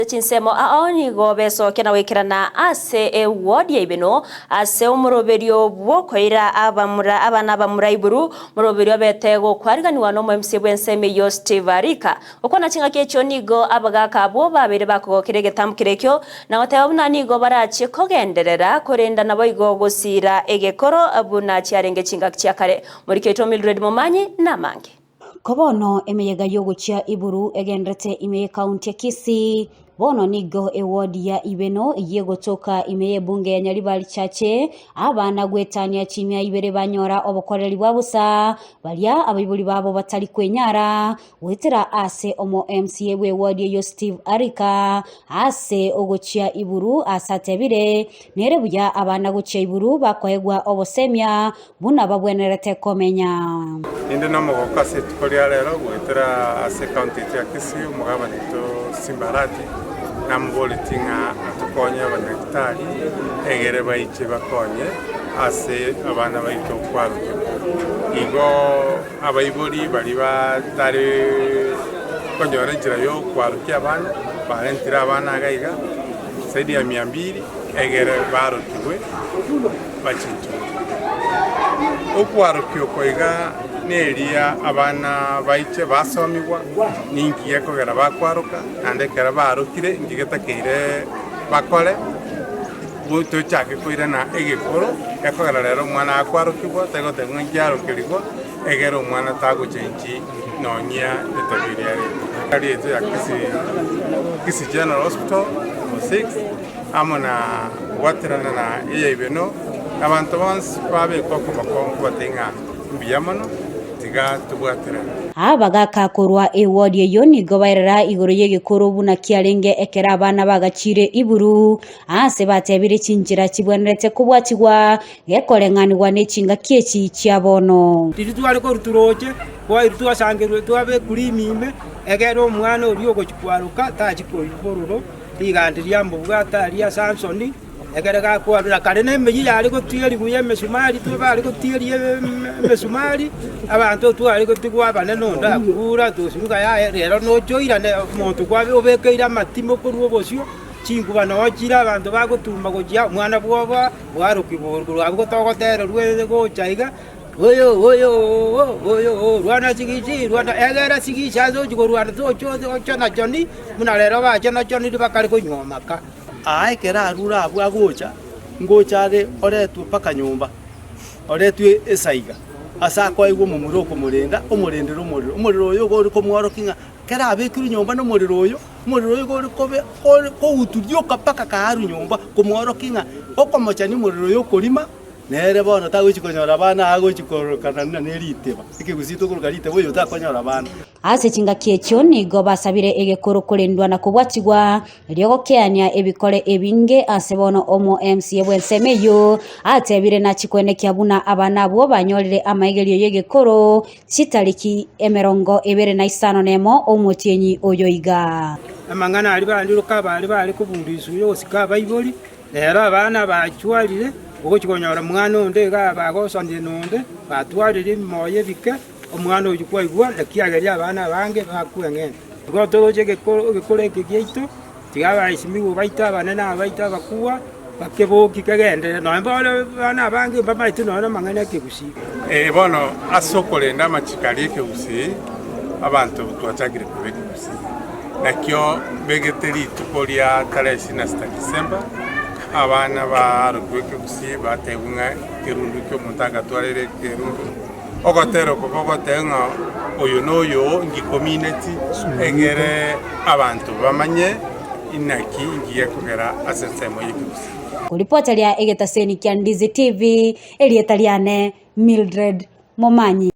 chinsemo ao nigo besokia na goikerana ase ewodi ya Ibeno ase omoroberio bw'okoira abamura abana abamura iburu, moroberio obete gokwariganigwa n'omoMCA bw'ensemo eyio Steve Arika. Gokwana chingaki echio nigo abagaaka abwo babeire bakogokera egetambo ekio na goteba buna nigo barachie kogenderera korenda naboigo gosiira egekoro buna chiarenge chingaki chia kare. Moriketwe oito Mildred Momanyi namange. Ko bono emeyega y'ogochia iburu egenderete ime y'ekaunti ya Kisii, bono nigo eward ya Ibeno eyio egotoka ime y'ebunge ya Nyaribari Chache, abana goetania chimia ibere banyora obokoreri bwa bosa, baria abaibori babo batari kwenyara, goetera ase omo MCA bw'eward eyio Steve Arika, ase ogochia iburu ase atebire, Nere buya abana gochia iburu bakoegwa obosemia buna babwenerete komenya. Ninde nomogoko ase rituko ria rero goetera ase ekaunti yaito ya Kisii, omogabana oito Simba Arati namoboretie ng'a atokonye abanyagitari egere baiche bakonye ase abana baito kwarokigwa. Igo abaibori baria batari konyora enchera ya okwarokia abana, barentire abana iga iga zaidi ya mia mbili egere barokigwe bachinchwe. Okwarokia oko iga neria abana baiche basomigwa, ninki gekogera bakwaroka, naende ekero barokire inki getakeire bakore, tochake koirana egekoro, gekogera rero omwana akwarokigwa tari goteba ng'a inki arokerigwa, egere omwana tagochenchi nonya etabia eria arenge. Erieta ya Kisii, Kisii General Hospital number 6. Amo na kobwaterana na eyaibeno, abanto bonsi babekwa okoboko nkobatebie ng'a mbuya mono, tiga tobwaterane. Abagaka korwa ewodi eyio nigo baerera igoro y'egekoro buna kiarenge ekero abana bagachire iburu, aase batebire chinchera chibwenerete kobwatigwa gekoreng'anigwa ne chingaki echi chia bono. Riria tware korwa toroche, kwairwe twasangerwe twabekwa rimime, ekero omwana oria ogochia kwaroka tachia koigwa bororo. Rigandi riamobwata aria Samsoni, ekero gakwarora kare nemeyio yare gotierigwa y'emesumari, twabare gotieria emesumari, abanto tware gotigwa abanene onde akure tosuruka yaya, rero noche oirane omonto kwabe obekeire amatimo korwa obosio, chinkuba noo chire abanto bagotuma gochia omwana bwoba bwarokigwa korwa abwo togotererwa gocha iga. Oyo, oyo, oyo, rwana sigisi, rwana egera sigisi ase ochia korwana tocha ochonachoni, buna rero bachonachoniri bakare konywa amaka. Aa ekero arure abwo agocha, ngocha are oretwe mpaka nyomba, oretwe esaiga, ase akoegwa omomura okomorenda, omorendere omorero. Omorero oyo igo ore komworokia ng'a kera abekirwe nyomba na omorero oyo, omorero oyo igo ore kobe ore kouturioka mpaka kaarwe nyomba, komworokia ng'a okomochani omorero oyo okorima. Nere bono tagochi konyora abana, agochi kororokana buna neriteba, ekegusii tokoroka riteba, oyo takonyora abana. Ase chingaki echio nigo basabire egekoro korendwa na kobwatigwa, erio gokeania ebikore ebinge ase bono omo MCA bw'ensemo eyio atebire nachie koenekia buna abana abwo banyorire amaigerio y'egekoro chitariki 25 nemo omotienyi oyo iga. Amang'ana aria bandiroka abaria bare kobundiswa oyogosika abaibori, Rero abana bachwarire, ogochia konyora omwana onde iga bagosanire nonde, batwarire emimoyo ebike, omwana oyio kwaigwa naki ageria abana abange bakweng'enta. Igo toroche egekoro egekoro eke giaito, tiga abaesimigwa baito abanene aba baito abakubwa, bakeboki kegenderere nonye bono abana abange mbamaete nonye na amang'ana ekegusii. Ee bono ase okorenda amachiko aria ekegusii, abanto twachakire korwa ekegusii. Nakio mbegete rituko ria tarehe ishirini na sita Disemba, abana baarokigwe ekegusii batebiwe ng'a ekerundu ki'omonto agatwarire ekerundu. Ogotera oko kogoteba ng'a oyo na oyo oo ngikomineti, egere abanto bamanye inaki inki gekogera ase ensemo y'ekegusii. Koripota ria egetaseni kia Ndizi TV, erieta riane Mildred Momanyi.